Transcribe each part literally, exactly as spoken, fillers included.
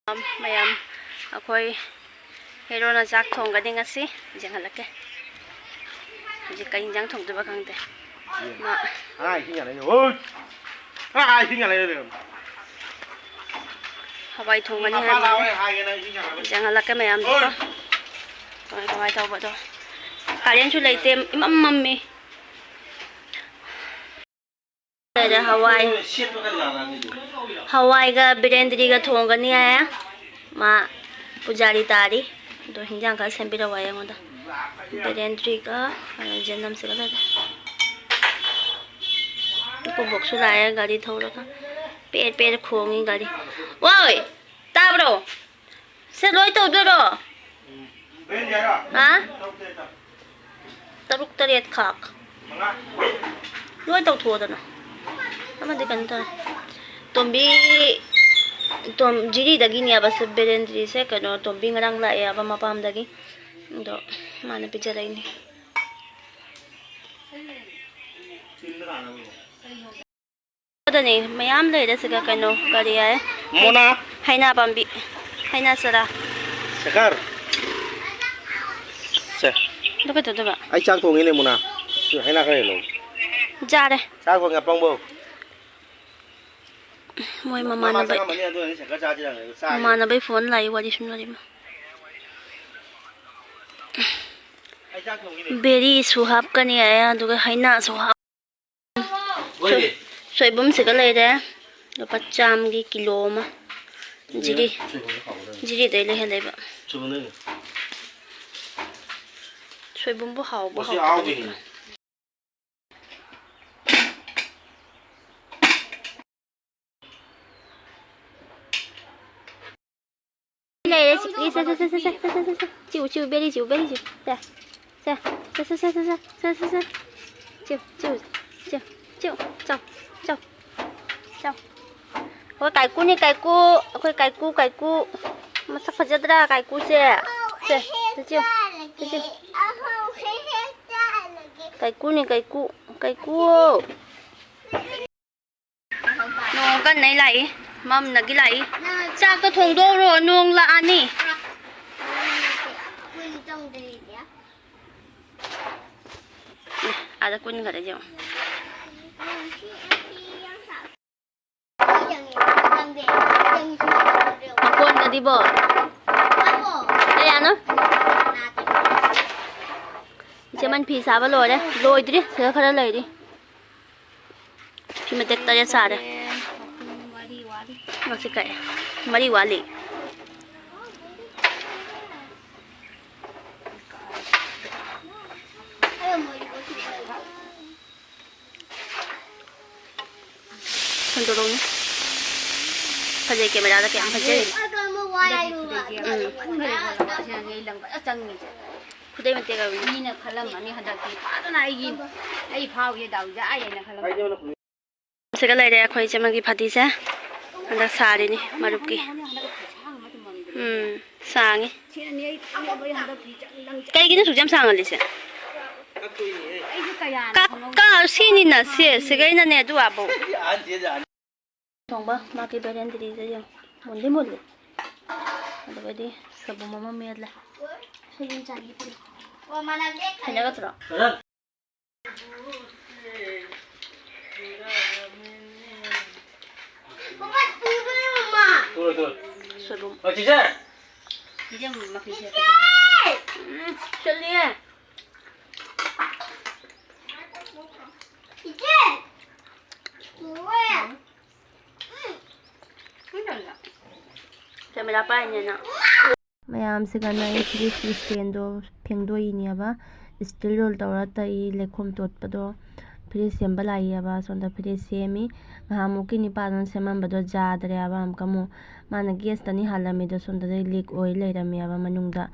ꯃꯌꯥꯝ, ꯑꯩꯈꯣꯏ ꯍꯦꯔꯣꯅ ꯆꯥꯛ ꯊꯣꯡꯒꯅꯤ ꯉꯁꯤ꯫ ꯌꯦꯡꯍꯜꯂꯛꯀꯦ꯫ ꯍꯧꯖꯤꯛ ꯀꯩ ꯏꯟꯖꯥꯡ ꯊꯣꯡꯗꯣꯏꯕ ꯈꯪꯗꯦ꯫ ꯃꯥ ꯑꯥ, ꯏꯁꯤꯡ ꯌꯥꯅ ꯂꯩꯔꯦ꯫ ꯍꯣꯏ꯫ ꯑꯥ, ꯏꯁꯤꯡ ꯌꯥꯅ ꯂꯩꯔꯦ꯫ ꯍꯋꯥꯏ ꯊꯣꯡꯒꯅꯤ ꯃꯄꯥ ꯍꯥꯏꯕꯅꯦ꯫ ꯂꯥꯛꯑꯣꯍꯦ, ꯍꯥꯏꯒꯦ ꯅꯪ ꯏꯁꯤꯡ ꯌꯥꯅꯕ꯫ ꯌꯦꯡꯍꯜꯂꯛꯀꯦ ꯃꯌꯥꯝꯗꯣ꯫ ꯍꯣꯏ꯫ ꯀꯃꯥꯏ, ꯀꯃꯥꯏ ꯇꯧꯕꯗꯣ꯫ ꯀꯔꯦꯟꯁꯨ ꯂꯩꯇꯦ, ꯏꯃꯝ ꯃꯝꯃꯤ꯫ ꯂꯩꯔꯦ ꯍꯋꯥꯏ꯫ ꯍꯋꯥꯏꯒ ꯕꯤꯔꯦꯟꯗ꯭ꯔꯤꯒ ꯊꯣꯡꯒꯅꯤ ꯍꯥꯏ꯫ ꯃꯥ ꯄꯨꯖꯥꯔꯤ ꯇꯥꯔꯤ꯫ ꯑꯗꯣ ꯍꯤꯟꯖꯥꯡ ꯈꯔ ꯁꯦꯝꯕꯤꯔꯛꯑꯣ ꯍꯥꯏ ꯑꯩꯉꯣꯟꯗ꯫ ꯕꯤꯔꯦꯟꯗ꯭ꯔꯤꯒ ꯖꯦꯟꯗꯝꯁꯤꯒ ꯂꯩꯔꯦ꯫ ꯀꯣꯕꯣꯛꯁꯨ ꯂꯥꯛꯑꯦ ꯒꯥꯔꯤ ꯊꯧꯔꯒ꯫ ꯄꯦꯠ ꯄꯦꯠ ꯈꯣꯡꯉꯤ ꯒꯥꯔꯤ꯫ ꯋꯥꯏ! ꯇꯥꯕ꯭ꯔꯣ? ꯁꯦ, ꯂꯣꯏ ꯇꯧꯗꯣꯏꯔꯣ? ꯍꯥ? ꯇꯔꯨꯛ ꯇꯔꯦꯠ ꯈꯛ꯫ ꯂꯣꯏ ꯇꯧꯊꯣꯛꯑꯣꯗꯅ꯫ ꯑꯃꯗꯤ ꯀꯩꯅꯣ ꯇꯧꯔꯦ꯫ ꯇꯣꯝꯕꯤ, ꯇꯣꯝ-, ꯖꯤꯔꯤꯗꯒꯤꯅꯦꯕ ꯁꯤ ꯕꯦꯔꯦꯟꯗ꯭ꯔꯤꯁꯦ, ꯀꯩꯅꯣ, ꯇꯣꯝꯕꯤ ꯉꯔꯥꯡ ꯂꯥꯛꯑꯦꯕ ꯃꯄꯥꯝꯗꯒꯤ꯫ ꯑꯗꯣ ꯃꯥꯅ ꯄꯤꯖꯔꯛꯏꯅꯦ꯫ ꯑꯗꯨꯅꯦ, ꯃꯌꯥꯝ ꯂꯩꯔꯦ ꯁꯤꯗ, ꯀꯩꯅꯣ, ꯀꯔꯤ ꯍꯥꯏ? ꯃꯣꯅꯥ꯫ ꯍꯩꯅꯥ ꯄꯥꯝꯕꯤ, ꯍꯩꯅꯥ ꯆꯔꯥ꯫ ꯁꯦꯈꯔ꯫ ꯁꯦ꯫ ꯑꯗꯨ ꯀꯩꯗꯧꯗꯣꯏꯕ? ꯑꯩ ꯆꯥꯛ ꯊꯣꯡꯉꯤꯅꯦ, ꯃꯣꯅꯥ꯫ ꯁꯤ ꯍꯩꯅꯥ ꯈꯔ ꯍꯦꯜꯂꯣ꯫ ꯌꯥꯔꯦ꯫ ꯆꯥꯛ ꯊꯣꯡꯉꯦ, ꯑꯄꯪꯕꯧ꯫ ꯃꯣꯏ ꯃꯃꯥ ꯃꯃꯥꯟꯅꯕ-, ꯆꯪꯉꯝꯃꯅꯤ, ꯑꯗꯨꯅꯅꯤ ꯁꯦꯈꯔ ꯆꯥꯁꯤ ꯂꯥꯎꯅ ꯆꯥꯔꯤ꯫ ꯃꯃꯥꯟꯅꯕꯩ ꯐꯣꯟ ꯂꯥꯛꯏ, ꯋꯥꯔꯤ ꯁꯨꯝ ꯂꯣꯏꯔꯤꯃ꯫ ꯑꯩ ꯆꯥꯛ ꯊꯣꯡꯉꯤꯅꯦ꯫ ꯕꯦꯔꯤꯁꯨ ꯍꯥꯞꯀꯅꯤ ꯍꯥꯏ, ꯑꯗꯨꯒ ꯍꯩꯅꯥꯁꯨ ꯍꯥꯞ-, ꯁꯣꯏ-, ꯁꯣꯏꯕꯨꯝꯁꯤꯒ ꯂꯩꯔꯦ꯫ ꯂꯨꯄꯥ ꯆꯥꯝꯃꯒꯤ ꯀꯤꯂꯣ ꯑꯃ꯫ ꯖꯤꯔꯤ-, ꯁꯣꯏꯕꯨꯝꯗꯣ ꯍꯥꯎꯒꯗꯕꯅꯤ꯫ ꯖꯤꯔꯤꯗꯩ ꯂꯩꯍꯜꯂꯦꯕ꯫ ꯁꯣꯏꯕꯨꯝꯗꯩꯅꯦ꯫ ꯁꯣꯏꯕꯨꯝꯕꯨ ꯍꯥꯎꯕ ꯃꯁꯤ ꯍꯥꯎꯇꯕ ꯑꯍꯥꯎꯕꯤꯅꯤ꯫ ꯂꯩꯕ꯭ꯔꯥ? ꯂꯩꯔꯦ, ꯆꯤꯛꯂꯤ, ꯁꯦ, ꯁꯦ, ꯁꯦ꯫ ꯆꯤꯎ, ꯆꯤꯎ, ꯕꯦꯔꯤ ꯆꯤꯎ, ꯕꯦꯔꯤ ꯆꯤꯎ꯫ ꯁꯦ, ꯁꯦ, ꯁꯦ꯫ ꯆꯤꯎ, ꯆꯤꯎ, ꯆꯤꯎ, ꯆꯤꯎ꯫ ꯆꯥꯎ, ꯆꯥꯎ, ꯆꯥꯎ꯫ ꯑꯩꯈꯣꯏ ꯀꯥꯏꯀꯨꯅꯤ, ꯀꯥꯏꯀꯨ꯫ ꯑꯩꯈꯣꯏ ꯀꯥꯏꯀꯨ, ꯀꯥꯏꯀꯨ꯫ ꯃꯁꯛ ꯐꯖꯗ꯭ꯔꯥ ꯀꯥꯏꯀꯨꯁꯦ? ꯁꯦ, ꯁꯦ, ꯆꯤꯎ, ꯁꯦ, ꯆꯤꯎ꯫ ꯀꯥꯏꯀꯨꯅꯤ, ꯀꯥꯏꯀꯨ, ꯀꯥꯏꯀꯨ꯫ ꯅꯣꯡ ꯀꯟꯅ ꯂꯥꯛꯏ꯫ ꯃꯝꯅꯒꯤ ꯂꯥꯛꯏ꯫ ꯆꯥꯛꯇꯣ ꯊꯣꯡꯗꯣꯛꯎꯔꯣ, ꯅꯣꯡ ꯂꯥꯛꯑꯅꯤ꯫ ꯑꯦ, ꯑꯥꯗ ꯀꯨꯟꯈꯔꯦ ꯌꯦꯡꯉꯣ꯫ ꯃꯀꯣꯟꯗꯗꯤꯕꯣ? ꯀꯌꯥꯅꯣ? ꯏꯆꯦꯃꯟ ꯐꯤ ꯁꯥꯕ ꯂꯣꯏꯔꯦ꯫ ꯂꯣꯏꯗ꯭ꯔꯤ, ꯁꯤꯗ ꯈꯔ ꯂꯩꯔꯤ꯫ ꯐꯤ ꯃꯇꯦꯛ ꯇꯔꯦꯠ ꯁꯥꯔꯦ꯫ ꯉꯁꯤ ꯀꯛꯑꯦ꯫ ꯃꯔꯤ ꯋꯥꯠꯂꯤ꯫ ꯍꯟꯗꯣꯔꯛꯎꯅꯦ꯫ ꯐꯖꯩ, ꯀꯦꯃꯦꯔꯥꯗ ꯀꯌꯥꯝ ꯐꯖꯩ꯫ ꯎꯝ꯫ ꯈꯨꯗꯩ ꯃꯇꯦꯛ ꯑꯣꯏꯕꯅꯤ꯫ ꯃꯤꯅ ꯈꯜꯂꯝꯃꯅꯤ ꯍꯟꯗꯛꯇꯤ ꯐꯖꯅ ꯑꯩꯒꯤ, ꯑꯩ ꯐꯥꯎꯁꯦ ꯗꯥꯎꯁꯦ ꯑꯥ ꯌꯧꯅ ꯈꯜꯂꯝꯃꯅꯤ꯫ ꯁꯤꯒ ꯂꯩꯔꯦ ꯑꯩꯈꯣꯏ ꯏꯆꯦꯃꯒꯤ ꯐꯗꯤꯁꯦ꯫ ꯍꯟꯗꯛ ꯁꯥꯔꯤꯅꯤ ꯃꯔꯨꯞꯀꯤ꯫ ꯎꯝ, ꯁꯥꯡꯉꯤ꯫ ꯀꯩꯒꯤꯅꯣ ꯑꯁꯨꯛ ꯌꯥꯝ ꯁꯥꯡꯍꯜꯂꯤꯁꯦ? ꯀꯛ-, ꯀꯛ-, ꯁꯤꯅꯤꯅ ꯁꯦ, ꯁꯤꯒꯩꯅꯅꯦ ꯑꯗꯨ ꯑꯥꯕꯧ꯫ ꯊꯣꯡꯕ ꯃꯥꯒꯤ ꯕꯦꯔꯦꯟꯗ꯭ꯔꯤꯁꯦ ꯌꯦꯡꯉꯨ꯫ ꯃꯨꯟꯗꯤ ꯃꯨꯜꯂꯤ꯫ ꯑꯗꯨꯒꯗꯤ ꯁꯣꯏꯕꯨꯝ ꯑꯃ ꯃꯦꯠꯂꯦ꯫ ꯁꯣꯏꯕꯨꯝ ꯆꯥꯅꯤꯡꯉꯦ꯫ ꯍꯩꯅꯒꯗ꯭ꯔꯣ? ꯁꯣꯏꯕꯨꯝ꯫ ꯎꯝ, ꯁꯤꯜꯂꯤꯌꯦ꯫ ꯀꯦꯃꯦꯔꯥ ꯄꯥꯏꯅꯦꯅ꯫ ꯃꯌꯥꯝꯁꯤꯒꯅ ꯑꯩ ꯐ꯭ꯔꯤꯖꯀꯤ ꯁ꯭ꯇꯦꯟꯗꯣ ꯐꯦꯡꯗꯣꯛꯏꯅꯦꯕ꯫ ꯁ꯭ꯇꯤꯜ ꯔꯣꯜ ꯇꯧꯔ ꯇꯛꯏ, ꯂꯩꯈꯣꯝ ꯇꯣꯠꯄꯗꯣ꯫ ꯐ꯭ꯔꯤꯖ ꯁꯦꯝꯕ ꯂꯥꯛꯏꯌꯦꯕ꯫ ꯁꯣꯝꯗ ꯐ꯭ꯔꯤꯖ ꯁꯦꯝꯃꯤ꯫ ꯅꯍꯥꯟꯃꯨꯛꯀꯤ ꯅꯤꯄꯥꯗꯨꯅ ꯁꯦꯝꯃꯝꯕꯗꯣ ꯌꯥꯗ꯭ꯔꯦꯕ ꯑꯃꯨꯛꯀ ꯑꯃꯨꯛ꯫ ꯃꯥꯅ ꯒꯦꯁꯇꯅꯤ ꯍꯥꯜꯂꯝꯃꯤꯗꯣ, ꯁꯣꯝꯗꯗꯤ ꯂꯤꯛ ꯑꯣꯏ ꯂꯩꯔꯝꯃꯦꯕ ꯃꯅꯨꯡꯗ꯫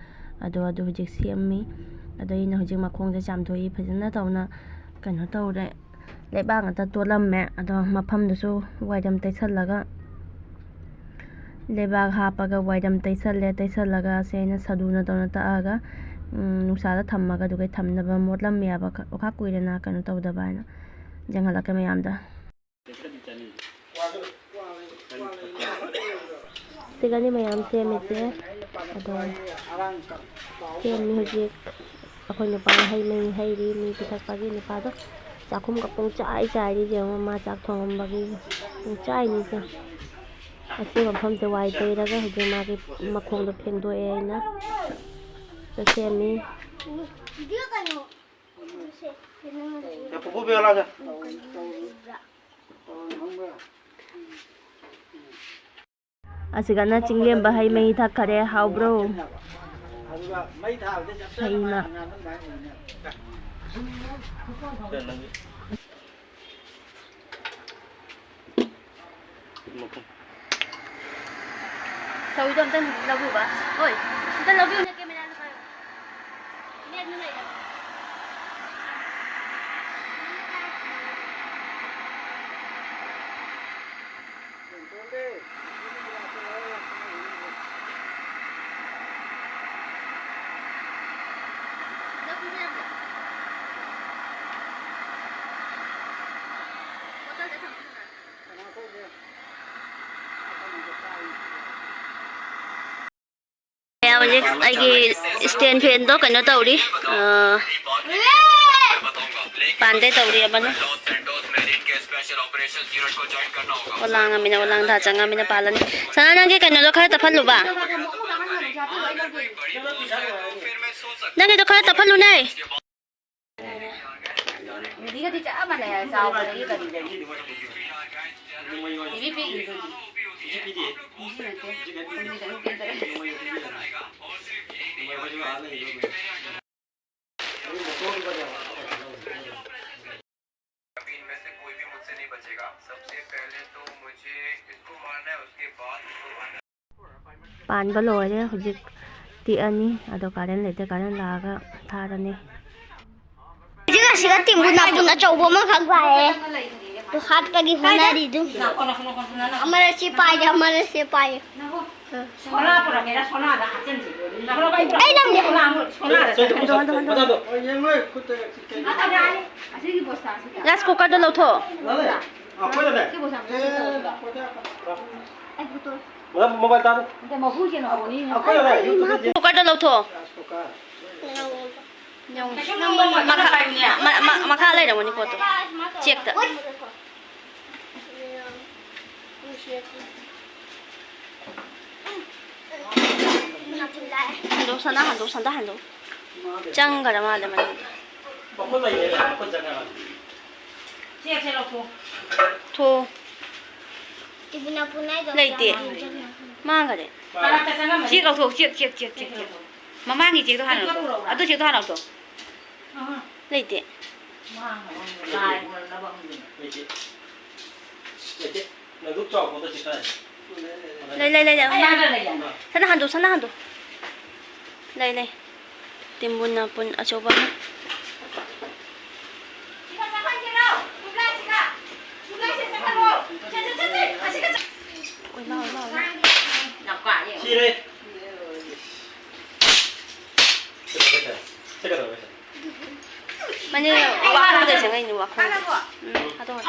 ꯑꯗꯣ ꯑꯗꯨ ꯍꯧꯖꯤꯛ ꯁꯦꯝꯃꯤ꯫ ꯑꯗꯣ ꯑꯩꯅ ꯍꯧꯖꯤꯛ ꯃꯈꯣꯡꯁꯦ ꯆꯥꯝꯊꯣꯛꯏ, ꯐꯖꯅ ꯇꯧꯅ ꯀꯩꯅꯣ ꯇꯧꯔꯦ꯫ ꯂꯩꯕꯥꯛ ꯉꯥꯛꯇ ꯇꯣꯠꯂꯝꯃꯦ꯫ ꯑꯗꯣ ꯃꯐꯝꯗꯨꯁꯨ ꯋꯥꯏꯔꯝ ꯇꯩꯁꯜꯂꯒ, ꯂꯩꯕꯥꯛ ꯍꯥꯞꯄꯒ ꯋꯥꯏꯔꯝ ꯇꯩꯁꯜꯂꯦ꯫ ꯇꯩꯁꯜꯂꯒ ꯁꯦ ꯑꯩꯅ ꯁꯥꯗꯨꯅ ꯇꯧꯅ ꯇꯛꯑꯒ, ꯎꯝ, ꯅꯨꯡꯁꯥꯗ ꯊꯝꯃꯒ, ꯑꯗꯨꯒ ꯊꯝꯅꯕ ꯃꯣꯠꯂꯝꯃꯦꯕ꯫ ꯑꯣꯈꯥꯛ ꯀꯨꯏꯔꯦꯅ ꯀꯩꯅꯣ ꯇꯧꯗꯕ ꯍꯥꯏꯅ꯫ ꯌꯦꯡꯍꯜꯂꯛꯀꯦ ꯃꯌꯥꯝꯗ꯫ ꯁꯤꯒꯅꯤ ꯃꯌꯥꯝ ꯁꯦꯝꯃꯤꯁꯦ꯫ ꯑꯗꯣ ꯁꯦꯝꯃꯤ ꯍꯧꯖꯤꯛ꯫ ꯑꯩꯈꯣꯏ ꯅꯨꯄꯥ ꯍꯩ ꯃꯍꯤ ꯍꯩꯔꯤ, ꯃꯤ ꯄꯤꯊꯛꯄꯒꯤ ꯅꯨꯄꯥꯗꯣ꯫ ꯆꯥꯛꯈꯨꯝꯒ ꯄꯨꯡ ꯆꯥꯏ ꯆꯥꯏꯔꯤ꯫ ꯌꯦꯡꯉꯣ, ꯃꯥ ꯆꯥꯛ ꯊꯣꯡꯉꯝꯕꯒꯤ ꯄꯨꯡ ꯆꯥꯏꯅꯤꯁꯦ꯫ ꯑꯁꯤ ꯃꯐꯝꯁꯦ ꯋꯥꯏ ꯇꯩꯔꯒ ꯍꯧꯖꯤꯛ ꯃꯥꯒꯤ ꯃꯈꯣꯡꯗꯣ ꯐꯦꯡꯗꯣꯛꯑꯦ ꯑꯩꯅ꯫ ꯁꯦꯝꯃꯤ꯫ ꯑꯁꯤꯒꯅ ꯆꯤꯡꯂꯦꯝꯕ ꯍꯩ ꯃꯍꯤ ꯊꯛꯈꯔꯦ꯫ ꯍꯥꯎꯕ꯭ꯔꯣ? ꯍꯩꯃ꯫ ꯁꯧꯏꯗꯣ ꯑꯝꯇꯪ ꯂꯧꯕꯤꯌꯨꯕ꯫ ꯍꯣꯏ, ꯑꯝꯇ ꯂꯧꯕꯤꯌꯨꯅꯦ, ꯀꯦꯃꯦꯔꯥꯗꯣ ꯄꯥꯏꯌꯨ꯫ ꯃꯦꯠꯅ ꯂꯩꯔꯕ꯫ ꯍꯧꯖꯤꯛ ꯑꯩꯒꯤ stand fan ꯗꯣ ꯀꯩꯅꯣ ꯇꯧꯔꯤ, ꯑ, ꯄꯥꯟꯗꯦ ꯇꯧꯔꯤ ꯑꯃꯅ꯫ ꯑꯣꯂꯥꯡꯉꯃꯤꯅ, ꯑꯣꯂꯥꯡ ꯊꯥ ꯆꯪꯉꯃꯤꯅ ꯄꯥꯜꯂꯅꯤ꯫ ꯁꯅꯥ, ꯅꯪꯒꯤ ꯀꯩꯅꯣꯗꯣ ꯈꯔ ꯇꯞꯍꯜꯂꯨꯕ꯫ ꯅꯪꯒꯤꯗꯣ ꯈꯔ ꯇꯞꯍꯜꯂꯨꯅꯦ꯫ ꯃꯤꯃꯤꯒꯗꯤ ꯆꯞ ꯃꯥꯟꯅꯩ, ꯆꯥꯎꯕꯗꯒꯤ ꯀꯔꯤꯗꯒꯤ꯫ ꯃꯤꯃꯤ ꯄꯤꯛꯏꯗꯨꯗꯤ꯫ ꯃꯤꯃꯤ ꯅꯠꯇꯦ꯫ ꯄꯥꯟꯕ ꯂꯣꯏꯔꯦ꯫ ꯍꯧꯖꯤꯛ ꯇꯦꯛꯑꯅꯤ꯫ ꯑꯗꯣ ꯀꯥꯔꯦꯟ ꯂꯩꯇꯦ, ꯀꯥꯔꯦꯟ ꯂꯥꯛꯑꯒ ꯊꯥꯔꯅꯤ꯫ ꯍꯧꯖꯤꯛ ꯑꯁꯤꯗ ꯇꯤꯝꯕꯨ ꯅꯥꯄꯨꯟ ꯑꯆꯧꯕ ꯑꯃꯈꯛ ꯂꯥꯛꯑꯦ꯫ ꯑꯗꯨ ꯍꯥꯠꯄꯒꯤ ꯍꯣꯠꯅꯔꯤꯗꯨ꯫ ꯑꯃꯅ ꯁꯤ ꯄꯥꯏꯔꯦ, ꯑꯃꯅ ꯁꯤ ꯄꯥꯏꯔꯦ꯫ ꯁꯣꯅꯥ ꯄꯨꯔꯛꯀꯦꯔꯥ, ꯁꯣꯅꯥꯗ ꯍꯥꯞꯆꯤꯟꯁꯤ꯫ ꯑꯩ ꯂꯪꯗꯦ꯫ ꯁꯣꯅꯥꯗ ꯍꯟꯗꯣ, ꯍꯟꯗꯣ, ꯍꯟꯗꯣ꯫ ꯑꯁꯤꯒꯤ ꯕꯣꯁꯇꯥꯁꯤꯗ꯫ Rice cooker ꯗꯣ ꯂꯧꯊꯣꯛꯑꯣ꯫ ꯁꯤ ꯕꯣꯁꯇꯥ꯫ ꯑꯩ ꯐꯣꯇꯣ꯫ ꯃꯣꯕꯥꯏꯜ ꯇꯥꯗꯦ꯫ ꯑꯩꯈꯣꯏ ꯌꯥꯔꯦ, YouTube ꯗ ꯌꯦꯡ꯫ ꯀꯨꯀꯔꯗꯣ ꯂꯧꯊꯣꯛꯑꯣ꯫ Rice cooker. ꯌꯦꯡꯉꯣ꯫ ꯃꯈꯥ, ꯃ-, ꯃ-, ꯃꯈꯥ ꯂꯩꯔꯝꯒꯅꯤ ꯄꯣꯠꯇꯣ꯫ ꯆꯦꯛꯇ꯫ ꯍꯟꯗꯣꯛ, ꯁꯅꯥ ꯍꯟꯗꯣꯛ, ꯁꯟꯗꯥ ꯍꯟꯗꯣꯛ꯫ ꯆꯪꯈ꯭ꯔ ꯃꯥꯜꯂꯦ ꯃꯅꯨꯡꯗ꯫ ꯃꯈꯨꯠ ꯂꯩꯌꯦ, ꯃꯈꯨꯠ ꯆꯪꯉꯒ꯫ ꯆꯦꯛꯁꯦ ꯂꯧꯊꯣꯛ꯫ ꯊꯣꯛ꯫ ꯇꯤꯕꯤꯅꯥ ꯄꯨꯟꯅꯥꯏꯗꯣ ꯂꯩꯇꯦ꯫ ꯃꯥꯡꯈꯔꯦ꯫ ꯀꯔꯛꯇ ꯆꯪꯉꯝꯃꯅꯤ꯫ ꯆꯦꯛ ꯂꯧꯊꯣꯛ, ꯆꯦꯛ, ꯆꯦꯛ꯫ ꯆꯦꯛ ꯂꯧꯊꯣꯛ꯫ ꯃꯃꯥꯡꯒꯤ ꯆꯦꯛꯇꯣ ꯍꯥꯟꯅ ꯂꯧꯊꯣꯛ꯫ ꯄꯨꯔꯛꯎꯔꯥ? ꯑꯗꯨ ꯆꯦꯛꯇꯣ ꯍꯥꯟꯅ ꯂꯧꯊꯣꯛ꯫ ꯑꯍ꯫ ꯂꯩꯇꯦ꯫ ꯃꯥꯡꯈ꯭ꯔꯕ ꯂꯥꯏ ꯈꯪꯗꯦ꯫ ꯂꯩꯇꯦ꯫ ꯂꯩꯇꯦ꯫ ꯅꯪꯗꯨ ꯆꯥꯎ ꯄꯣꯠꯇꯣ ꯆꯦꯛ ꯀꯥꯏ꯫ ꯂꯩ, ꯂꯩ, ꯂꯩ, ꯂꯩ꯫ ꯑꯩ ꯑꯥꯗ ꯂꯩꯌꯦ꯫ ꯁꯅꯥ ꯍꯟꯗꯣꯛ, ꯁꯅꯥ ꯍꯟꯗꯣꯛ꯫ ꯂꯩ, ꯂꯩ꯫ ꯇꯤꯝꯕꯨꯟ ꯅꯥꯄꯨꯟ ꯑꯆꯧꯕ ꯑꯃ꯫ ꯁꯤꯒ ꯆꯠꯍꯟꯒꯦꯔꯣ? ꯇꯨꯞꯂꯥꯏꯁꯤꯒ꯫ ꯇꯨꯞꯂꯥꯏꯁꯦ ꯆꯠꯍꯜꯂꯣ꯫ ꯁꯦ, ꯁꯦ, ꯁꯦ, ꯁꯦ꯫ ꯑꯁꯤꯒ ꯆꯠ-꯫ ꯑꯣꯏ, ꯂꯥꯎ, ꯂꯥꯎ, ꯂꯥꯎ꯫ ꯌꯥꯝ ꯀꯥꯏꯌꯦ꯫ ꯁꯤꯔꯦ꯫ ꯁꯤ ꯀꯩꯗꯧꯔꯒꯦ, ꯁꯦ? ꯁꯤ ꯀꯩꯗꯧꯔꯒꯦ, ꯁꯦ? ꯃꯅꯦ, ꯋꯥꯈꯜꯗ ꯆꯪꯉꯛꯏꯅꯦ, ꯋꯥꯈꯜꯗ꯫ ꯎꯝ, ꯍꯥꯠꯇꯣꯛꯑꯣ꯫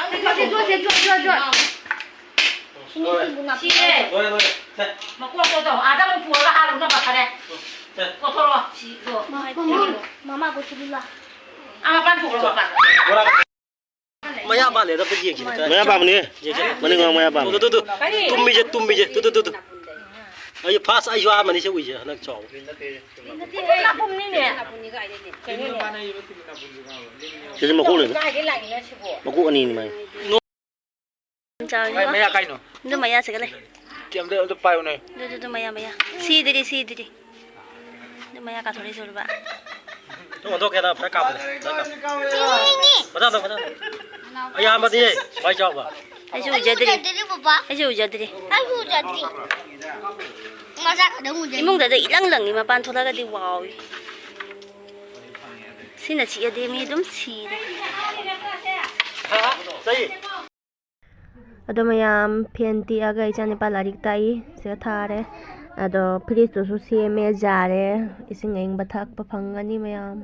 ꯁꯤꯔꯦ꯫ ꯂꯣꯏꯔꯦ, ꯂꯣꯏꯔꯦ꯫ ꯁꯦ꯫ ꯃꯀꯣꯛꯇꯣ ꯇꯧ꯫ ꯑꯥꯗ ꯑꯃꯨꯛ ꯄꯨꯔꯒ ꯍꯥꯠꯂꯨꯅꯕ ꯐꯔꯦ꯫ ꯁꯦ꯫ ꯀꯣꯊꯣꯔꯛꯑꯣ꯫ ꯁꯤꯗꯣ꯫ ꯃꯃꯥ, ꯃꯃꯥ ꯀꯣꯊꯣꯔꯛꯑꯣ꯫ ꯑꯥ, ꯃꯄꯥꯟ ꯊꯣꯛꯈ꯭ꯔꯣ, ꯃꯄꯥꯟ꯫ ꯃꯌꯥ ꯄꯥꯜꯂꯦꯗ, ꯑꯝꯇ ꯌꯦꯡꯁꯤꯅꯦ꯫ ꯃꯌꯥ ꯄꯥꯟꯕꯅꯦ꯫ ꯌꯦꯡꯁꯤꯅꯦ꯫ ꯃꯅꯤꯡ ꯃꯌꯥ ꯄꯥꯟꯕꯅꯦ꯫ ꯇꯨ, ꯇꯨ, ꯇꯨ, ꯇꯨ꯫ ꯀꯔꯤ? ꯇꯨꯝꯕꯤꯁꯦ, ꯇꯨꯝꯕꯤꯁꯦ꯫ ꯇꯨ, ꯇꯨ, ꯇꯨ, ꯇꯨ꯫ ꯑꯩ ꯐꯥꯁ ꯑꯩꯁꯨ ꯑꯍꯥꯟꯕꯅꯤ ꯁꯤ ꯎꯏꯁꯦ ꯍꯟꯗꯛ ꯆꯥꯎꯕ꯫ ꯅꯥꯄꯨꯝꯅꯤꯅꯦ꯫ ꯁꯤꯁꯦ ꯃꯀꯣꯛ ꯂꯩꯕ꯫ ꯀꯥꯏꯗꯩ ꯂꯥꯛꯏꯅꯣ ꯁꯤꯕꯣ? ꯃꯀꯣꯛ ꯑꯅꯤꯅꯤ ꯃꯥꯏ꯫ ꯆꯥꯎꯋꯤꯀꯣ꯫ ꯀꯥꯏ ꯃꯌꯥ ꯀꯥꯏꯅꯣ? ꯑꯗꯨ ꯃꯌꯥꯁꯤꯒ ꯂꯩ꯫ ꯁꯤ ꯑꯝꯇ, ꯑꯝꯇ ꯄꯥꯏꯌꯨꯅꯦ꯫ ꯑꯗꯨ, ꯑꯗꯨ, ꯑꯗꯨ ꯃꯌꯥ, ꯃꯌꯥ꯫ ꯁꯤꯗ꯭ꯔꯤ, ꯁꯤꯗ꯭ꯔꯤ꯫ ꯑꯗꯨ ꯃꯌꯥ ꯀꯥꯊꯣꯔꯛꯏꯁꯦ ꯎꯔꯕ? ꯑꯗꯨ ꯑꯣꯟꯊꯣꯛꯀꯦꯗ, ꯐꯔꯛ ꯀꯥꯞꯄꯅꯦ, ꯐꯔꯛ ꯀꯥꯞꯄꯅꯦ꯫ ꯃꯊꯪ, ꯃꯊꯪ, ꯃꯊꯪ꯫ ꯑꯩ ꯑꯍꯥꯟꯕꯅꯤꯍꯦ, ꯁꯨꯃꯥꯏ ꯆꯥꯎꯕ꯫ ꯑꯩꯁꯨ ꯎꯖꯗ꯭ꯔꯤ꯫ ꯎꯖꯗ꯭ꯔꯤ, ꯄꯄꯥ꯫ ꯑꯩꯁꯨ ꯎꯖꯗ꯭ꯔꯤ꯫ ꯑꯩꯁꯨ ꯎꯖꯗ꯭ꯔꯤ꯫ ꯃꯆꯥ ꯈꯛꯇꯪ ꯎꯖꯩ꯫ ꯏꯃꯨꯡꯗꯗꯤ ꯏꯂꯪ ꯂꯪꯉꯤ, ꯃꯄꯥꯟ ꯊꯣꯛꯂꯛꯑꯒꯗꯤ ꯋꯥꯎꯏ꯫ ꯁꯤꯅ ꯆꯤꯛꯑꯗꯤ ꯃꯤ ꯑꯗꯨꯝ ꯁꯤꯔꯦ꯫ ꯑꯗꯣ ꯃꯌꯥꯝ, ꯐꯦꯟ ꯇꯦꯛꯑꯒ ꯏꯆꯥꯅꯨꯄꯥ ꯂꯥꯏꯔꯤꯛ ꯇꯥꯛꯏ꯫ ꯁꯤꯗ ꯊꯥꯔꯦ꯫ ꯑꯗꯣ ꯐ꯭ꯔꯤꯖꯇꯨꯁꯨ ꯁꯦꯝꯃꯦ, ꯌꯥꯔꯦ꯫ ꯏꯁꯤꯡ ꯑꯏꯪꯕ ꯊꯛꯄ ꯐꯪꯒꯅꯤ ꯃꯌꯥꯝ꯫